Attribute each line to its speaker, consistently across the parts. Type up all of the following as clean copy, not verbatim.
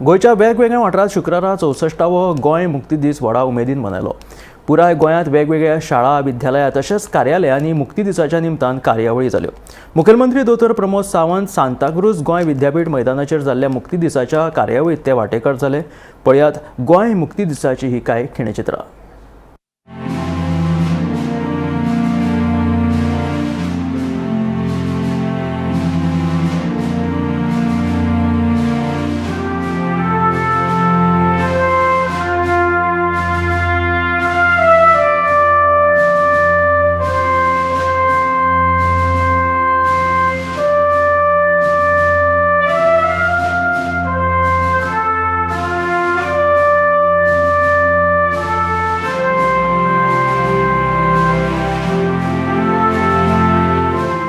Speaker 1: गोंयच्या वेगवेगळ्या वाठारांत शुक्रारा 64वो गोंय मुक्ती दीस व्हडा उमेदीन मनयलो. पुराय गोंयांत वेगवेगळ्या शाळा, विद्यालयां तशेंच कार्यालयांनी मुक्ती दिसाच्या निमतान कार्यावळी जाल्यो. मुखेलमंत्री दोतोर प्रमोद सावंत सांताक्रूज गोंय विद्यापीठ मैदानाचेर जाल्ल्या मुक्ती दिसाच्या कार्यावळींत ते वांटेकार जाले. पळयात गोंय मुक्ती दिसाची ही कांय खिणचित्रां.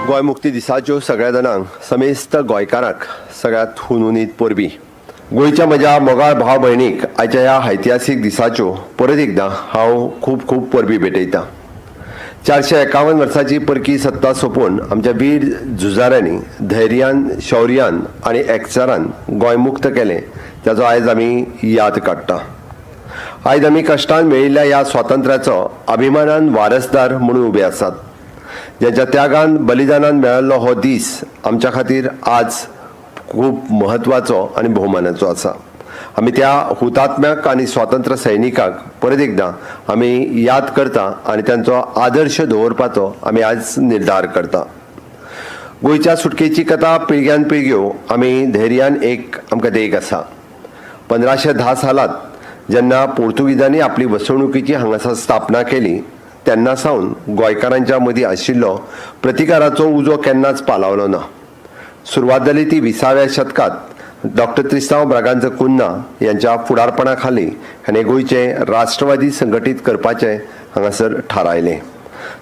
Speaker 2: गोंय मुक्ती दिसाच्यो सगळ्या जाणांक, समेस्त गोंयकारांक सगळ्यांत हुनहुनीत परबी. गोंयच्या म्हज्या मोगाळ भाव भयणीक आयच्या ह्या ऐतिहासीक दिसाच्यो परत एकदां हांव खूब खूब परबी भेटयतां. 451 वर्सांची परकी सत्ता सोंपोवन आमच्या वीर झुजाऱ्यांनी धैर्यान, शौर्यान आनी एकचारान गोंय मुक्त केलें, ताचो आयज आमी याद काडटा. आयज आमी कश्टान मेळिल्ल्या ह्या स्वातंत्र्याचो अभिमानान वारसदार म्हणून उबे आसात. ज्यांच्या त्यागान, बलिदानान मेळिल्लो हो दीस आमच्या खातीर आज खूब म्हत्वाचो आनी भोवमानाचो आसा. आमी त्या हुतात्म्याक आनी स्वातंत्र्य सैनिकांक परत एकदां आमी याद करता आनी तांचो आदर्श दवरपाचो आमी आज निर्धार करता. गोंयच्या सुटकेची कथा पिळग्यान पिळग्यो आमी धैर्यान एक आमकां देख आसा. 1510 सालांत जेन्ना पोर्तुगीजांनी आपली वसणुकीची हांगासर स्थापना केली, तेन्ना सावन गोंयकारांच्या मदीं आशिल्लो प्रतिकाराचो उजो केन्नाच पालावलो ना. सुरवात जाली ती 20व्या शतकांत डॉक्टर त्रिस्तांव ब्रागांझ कुन्हा यांच्या फुडारपणा खाली हाणें गोंयचें राष्ट्रवादी संघटीत करपाचें हांगासर थारायलें.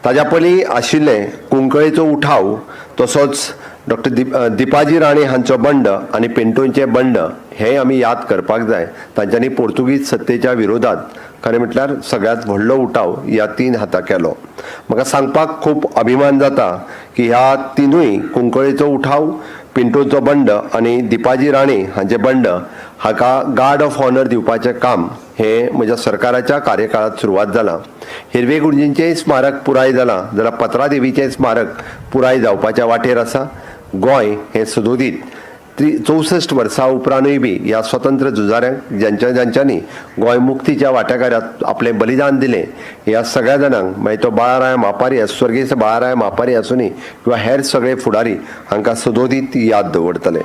Speaker 2: ताज्या पयलीं आशिल्लें कुंकळेचो उठाव, तसोच डॉक्टर दिपाजी राणे हांचो बंड आनी पेंटोंचें बंड हें आमी याद करपाक जाय. तांच्यांनी पोर्तुगीज सत्तेच्या विरोधात खरें म्हटल्यार सगळ्यांत व्हडलो उठाव ह्या तीन हाता केलो. म्हाका सांगपाक खूब अभिमान जाता की ह्या तिनूय, कुंकळेचो उठाव, पिंटोचो बंड आनी दिपाजी राणे हांचें बंड हाका गार्ड ऑफ ऑनर दिवपाचें काम हें म्हज्या सरकाराच्या कार्यकाळांत सुरवात जालां. हिरवे गुरुजींचें स्मारक पुराय जालां, जाल्यार पत्रादेवीचें स्मारक पुराय जावपाच्या वाटेर आसा. गोंय हें सदोदीत 64 वर्सां उपरांतूय बी ह्या स्वतंत्र झुजाऱ्यांक, ज्यांच्या ज्यांच्यांनी गोंय मुक्तीच्या वांटेकारात आपलें बलिदान दिलें, ह्या सगळ्या जाणांक, मागीर तो बाळाराय मापारी, स्वर्गेस्त बाळाराय मापारी आसूनी किंवा हेर सगळे फुडारी, हांकां सदोदीत याद दवरतले.